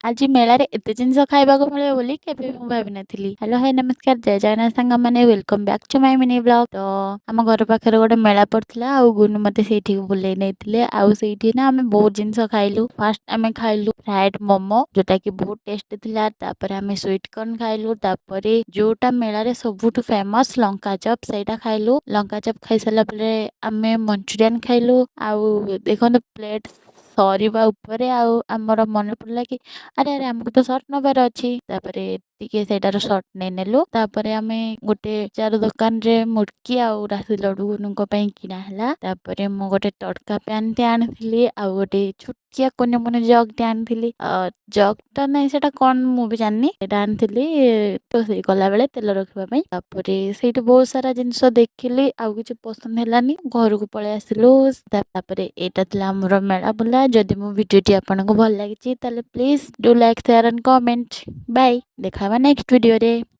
ଆଜି ମେଳାରେ ଏତେ ଜିନିଷ ଖାଇବାକୁ ମିଳିବ ବୋଲି କେବେ ବି ମୁଁ ଭାବିନଥିଲି। ହ୍ୟାଲୋ, ହାଇ, ନମସ୍କାର, ଜୟ ଜଗନ୍ନାଥ ସାଙ୍ଗମାନେ। Welcome back to my mini vlog। ତ ଆମ ଘର ପାଖରେ ଗୋଟେ ମେଳା ପଡ଼ିଥିଲା ଆଉ ଗୁନୁ ମୋତେ ସେଇଠିକୁ ବୁଲେଇ ନେଇଥିଲେ। ଆଉ ସେଇଠି ନା ଆମେ ବହୁତ ଜିନିଷ ଖାଇଲୁ। ଫାଷ୍ଟ ଆମେ ଖାଇଲୁ ଫ୍ରାଏଡ୍ ମୋମୋ, ଯୋଉଟା କି ବହୁତ ଟେଷ୍ଟି ଥିଲା। ତାପରେ ଆମେ ସୁଇଟ୍ କର୍ନ ଖାଇଲୁ। ତାପରେ ଯୋଉଟା ମେଳାରେ ସବୁଠୁ ଫେମସ୍, ଲଙ୍କା ଚପ୍, ସେଇଟା ଖାଇଲୁ। ଲଙ୍କା ଚପ୍ ଖାଇସାରିଲା ପରେ ଆମେ ମଞ୍ଚୁରିଆନ ଖାଇଲୁ। ଆଉ ଦେଖନ୍ତୁ, ପ୍ଲେଟ୍ ସରିବା ଉପରେ ଆଉ ଆମର ମନେ ପଡ଼ିଲା କି ଆରେ ଆରେ, ଆମକୁ ତ ସର୍ଟ ନେବାର ଅଛି। ତାପରେ ଟିକେ ସେଇଟାର ସର୍ଟ ନେଇନେଲୁ। ତାପରେ ଆମେ ଗୋଟେ ଚାର ଦୋକାନରେ ମୁଡ଼କି ଆଉ ରାଶି ଲଡୁ ଗୁନୁଙ୍କ ପାଇଁ କିଣା ହେଲା। ତାପରେ ମୁଁ ଗୋଟେ ତଡ଼କା ପ୍ୟାନ୍ଟେ ଆଣିଥିଲି ଆଉ ଗୋଟେ ଛୋଟିଆ କୁନି ମୁନି ଜଗ୍ଟେ ଆଣିଥିଲି। ଜଗ୍ଟା ନାଇଁ, ସେଇଟା କ'ଣ ମୁଁ ବି ଜାଣିନି। ସେଇଟା ଆଣିଥିଲି ରୋଷେଇ କଲାବେଳେ ତେଲ ରଖିବା ପାଇଁ। ତାପରେ ସେଇଠି ବହୁତ ସାରା ଜିନିଷ ଦେଖିଲି, ଆଉ କିଛି ପସନ୍ଦ ହେଲାନି, ଘରକୁ ପଳେଇ ଆସିଲୁ। ତାପରେ ଏଇଟା ଥିଲା ଆମର ମେଳା ବୁଲା। ଯଦି ମୋ ଭିଡ଼ିଓଟି ଆପଣଙ୍କୁ ଭଲ ଲାଗିଛି, ତାହେଲେ please do like, share and comment. Bye, ଦେଖା ହେବା ନେକ୍ସଟ ଭିଡ଼ିଓରେ।